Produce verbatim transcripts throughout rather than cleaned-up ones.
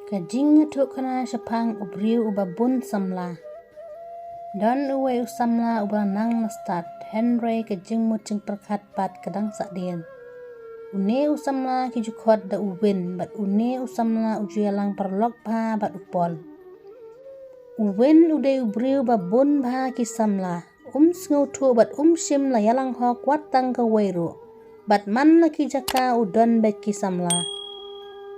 Ka jingïathuhkhana shaphang u briew uba bun samla. Don uwei u samla uba la nang na stad, hynrei ka jingmut jingpyrkhat pat ka dang sahdien. Une u samla ki ju khot da u Win, bad une u samla u ju ïalang paralok bha bad u Paul. U Win u dei u briew ba bun bha ki samla. Um sngewthuh bad um shym la ïalang hok wat tang kawei ruh. Bad man la ki jaka u don beit ki samla.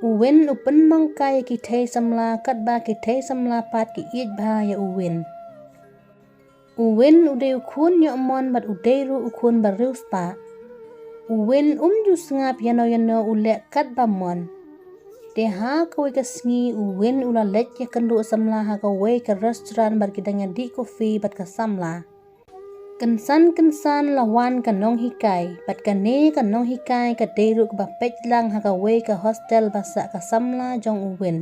U Win u pynmong kai ïa ki thei samla, katba ki thei samla pat ki ïeit bha ïa u Win. U Win u dei u khun ñiuhmon bad u dei ruh u khun ba riewspah. U Win um ju sngap ïano ïano, u leh katba mon. Te ha kawei ka sngi u Win u la leit ïakynduh samla ha kawei ka restaurant bad ki dang ïadih coffee bad ka samla. Kynsan kynsan la wan ka nonghikai, bad kane ka nonghikai ka dei ruh kaba peit lang ha kawei ka hostel ba sah ka samla jong u Win.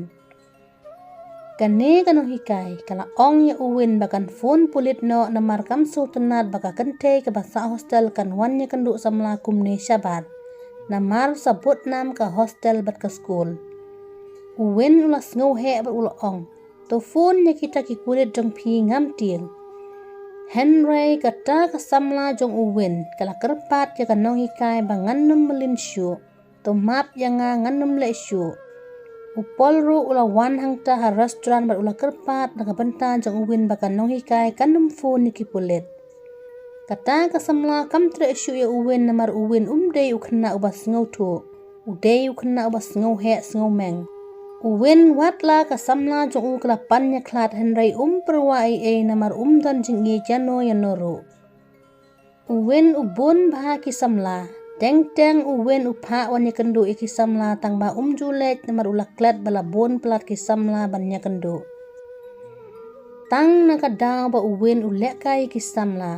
Kane ka nonghikai ka la ong ïa u Win ba kan phone pulit noh namar kam sngewtynnat ba ka kynthei kaba sah hostel kan wan ïakynduh samla kumne shabar. Namar sa bud nam ka hostel bad ka skul. U Win u la sngewheh bad u la ong, "To phone ïa kita ki pulit jong phi, ngam tieng." Hynrei kata ka samla jong u Win ka la kyrpad ïa ka nonghikai ba ngan nym mlien shuh. To map ïa nga, ngan nym leh shuh. U Paul ruh u la wan hangta ha restaurant bad u la kyrpad na ka bynta jong u Win ba ka nonghikai kan nym phone ïa ki pulit. Kata ka samla kam treh shuh ïa u Win namar u Win um dei u khynnah uba sngewthuh. U dei u khynnah uba sngewheh sngewmeng. U Win, wat la ka samla jong u ka la pan ïakhlad, hynrei um pyrwa ei ei namar um don jingïeit ïano ïano ruh. U Win u bun bha ki samla. Teng teng u Win u phah wan ïakynduh ïa ki samla, tangba um ju leit namar u la klet ba la bun palat ki samla ban ïakynduh. Tang na ka daw ba u Win u lehkai ïa ki samla,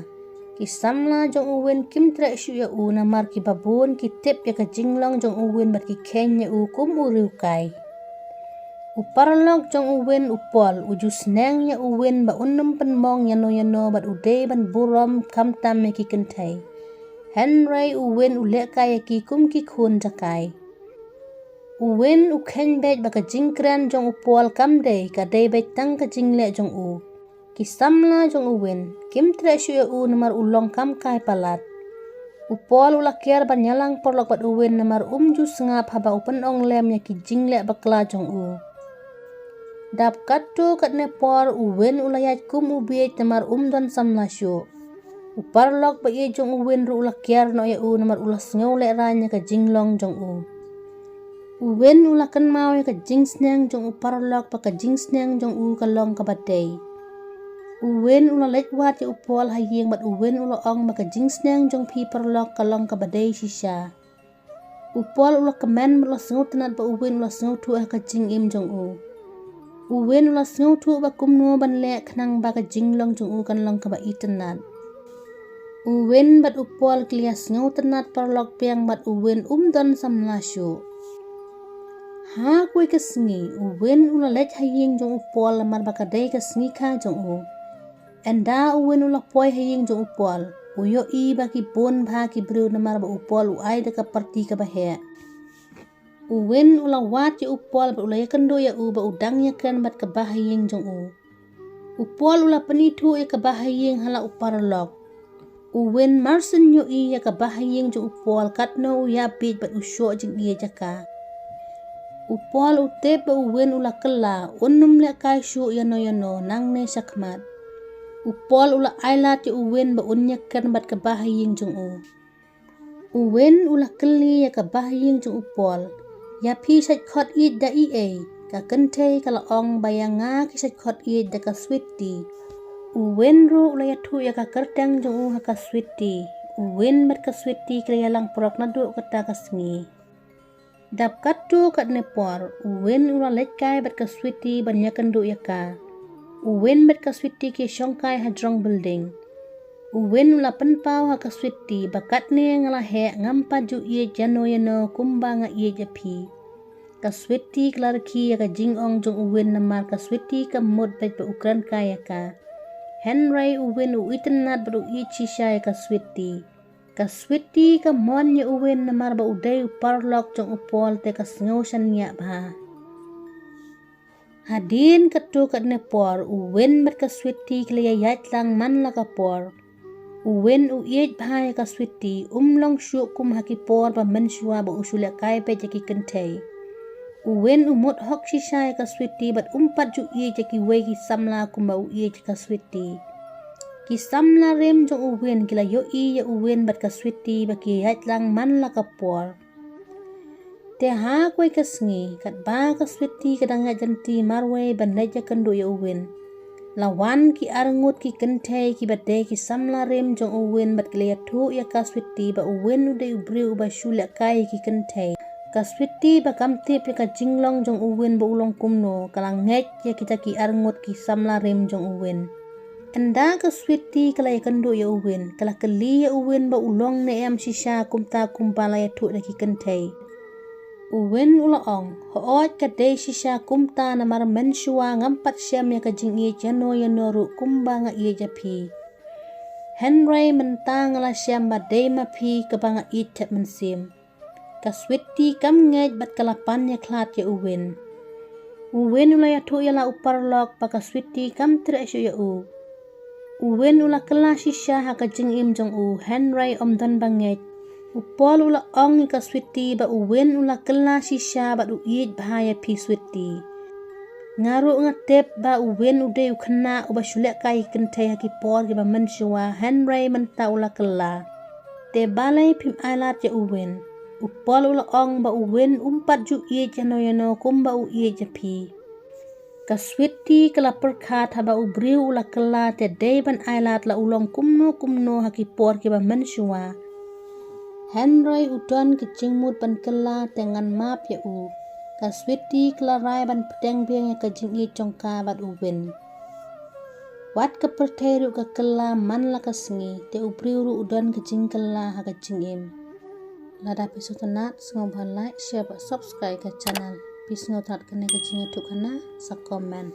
ki samla jong u Win kim treh shuh ïa u namar kiba bun ki tip ïa ka jinglong jong u Win bad ki kheiñ ïa u kum u riewkai. U paralok jong u Win, u Paul, u ju sneng ïa u Win ba un nym pynmong ïano ïano bad u dei ban burom khamtam ïa ki kynthei. Hynrei u Win u lehkai ïa ki kum ki khun jaka. U Win u kheiñ beit ba ka jingkren jong u Paul kam dei, ka dei beit tang ka jingleh jong u. Ki samla jong u Win kim treh shuh ïa u namar u long kam kai palat. U Paul u la kiar ban ïalang paralok bad u Win namar um ju sngap haba u pynong lem ïa ki jingleh bakla jong u. Dap katto katne por u Win u la ïaid kum u bieit namar um don samla shuh. U paralok ba ïeit jong u Win ruh u la kiar noh ïa u namar u la sngew lehraiñ ïa ka jinglong jong u. U Win u la kynmaw ïa ka jingsneng jong u paralok ba ka jingsneng jong u ka long kaba dei. U Win u la leit wad ïa u Paul ha ïing bad u Win u la ong ba ka jingsneng jong phi paralok ka long kaba dei shisha. U Paul u la kmen bad u la sngewtynnat ba u Win u la sngewthuh ha ka jingim jong u. U Win u la sngewthuh ba kumno ban leh khnang ba ka jinglong jong u kan long kaba itynnat. U Win bad u Paul ki la ïa sngewtynnat paralok biang bad u Win um don samla shuh. Ha kawei ka sngi u Win u la leit ha ïing jong u Paul namar ba ka dei ka sngi kha jong u. Ynda u Win u la poi ha ïing jong u Paul, u ïohi ba ki bun bha ki briew namar ba u Paul u ai da ka parti kaba heh. U Win u la wad ïa u Paul bad u la ïakynduh ïa u ba u dang ïakren bad kaba ha ïing jong u. U Paul u la pynithuh ïa kaba ha ïing ha la u paralok. U Win mar syn ïohi ïa kaba ha ïing jong u Paul katno u ïap bieit bad u shoh jingïeit ïa ka. U Paul u tip ba u Win u la kylla, un nym lehkai shuh ïano ïano nangne shakhmat. U Paul u la ailad ïa u Win ba un ïakren bad kaba ha ïing jong u. U Win u la kylli ïa kaba ha ïing jong u Paul, "Ïa phi shait khot ïeit da ei ei?" Ka kynthei ka la ong ba ïa nga ki shait khot ïeit da ka Sweety. U Win ruh u la ïathuh ïa ka kyrteng jong u ha ka Sweety. U Win bad ka Sweety ki la ïalang paralok naduh kata ka sngi. Dap katto katne por, u Win u la leit kai bad ka Sweety ban ïakynduh ïa ka. U Win bad ka Sweety ki shong kai ha jrong building. U Win u la pynpaw ha ka Sweety ba katne nga la heh, ngam pat ju ïeit ïano ïano kumba nga ïeit ïa phi. Ka Sweety ka la rkhie ïa ka jingong jong u Win namar ka Sweety ka mut beit ba u kren kai ïa ka. Hynrei u Win u itynnat bad u ïeit shisha ïa ka Sweety. Ka Sweety ka mon ïa u Win namar ba u dei u paralok jong u Paul te ka sngew shaniah bha. Hadien katto katne por, u Win bad ka Sweety ki la ïaid lang man la ka por. U Win u ïeit bha ïa ka Sweety, um long shuh kum ha ki por ba mynshuwa ba u shu lehkai beit ïa ki kynthei. U Win u mut hok shisha ïa ka Sweety bad um pat ju ïeit ïa kiwei ki samla kumba u ïeit ïa ka Sweety. Ki samla rim jong u Win ki la ïohi ïa u Win bad ka Sweety ba ki ïaid lang man la ka por. Te ha kawei ka sngi, katba ka Sweety ka dang ïaid lynti marwei ban leit ïakynduh ïa u Win, la wan ki arngut ki kynthei kiba dei ki samla rim jong u Win bad ki la ïathuh ïa ka Sweety ba u Win u dei u briew uba shu lehkai ïa ki kynthei. Ka Sweety ba kam tip ïa ka jinglong jong u Win ba u long kumno, ka la ngeit ïa kita ki arngut ki samla rim jong u Win. Ynda ka Sweety ka la ïakynduh ïa u Win, ka la kylli ïa u Win ba u long ne em shisha kumta kumba la ïathuh da ki kynthei. U Win u la ong, hooid ka dei shisha kumta namar mynshuwa ngam pat shem ïa ka jingïeit ïano ïano ruh kumba nga ïeit ïa phi. Hynrei mynta nga la shem ba dei ma phi kaba nga ïeit thep mynsiem. Ka Sweety kam ngeit bad ka la pan ïakhlad ïa u Win. U Win u la ïathuh ïa la u paralok ba ka Sweety kam treh shuh ïa u. U Win u la kylla shisha ha ka jingim jong u, hynrei um don ba ngeit. U Paul u la ong ïa ka Sweety ba u Win u la kylla shisha bad u ïeit bha ïa phi Sweety. Nga ruh nga tip ba u Win u dei u khynnah uba shu lehkai ïa ki kynthei ha ki por kiba mynshuwa, hynrei mynta u la kylla. Te balei phim ailad ïa u Win? U Paul u la ong ba u Win um pat ju ïeit ïano ïano kumba u ïeit ïa phi. Ka Sweety ka la pyrkhat haba u briew u la kylla te dei ban ailad la u long kumno kumno ha ki por kiba mynshuwa. Hynrei u don ka jingmut ban kylla te ngan map ïa u. Ka Sweety ka la rai ban pdiang biang ïa ka jingïeit jong ka bad u Win. Wat ka pyrthei ruh ka kylla man la ka sngi, te u briew ruh u don ka jingkylla ha ka jingim. Lada phi sngewtynnat, sngewbha like, share bad subscribe ka channel. Phi sngewtynnat kane ka jingïathuhkhana, sa comment.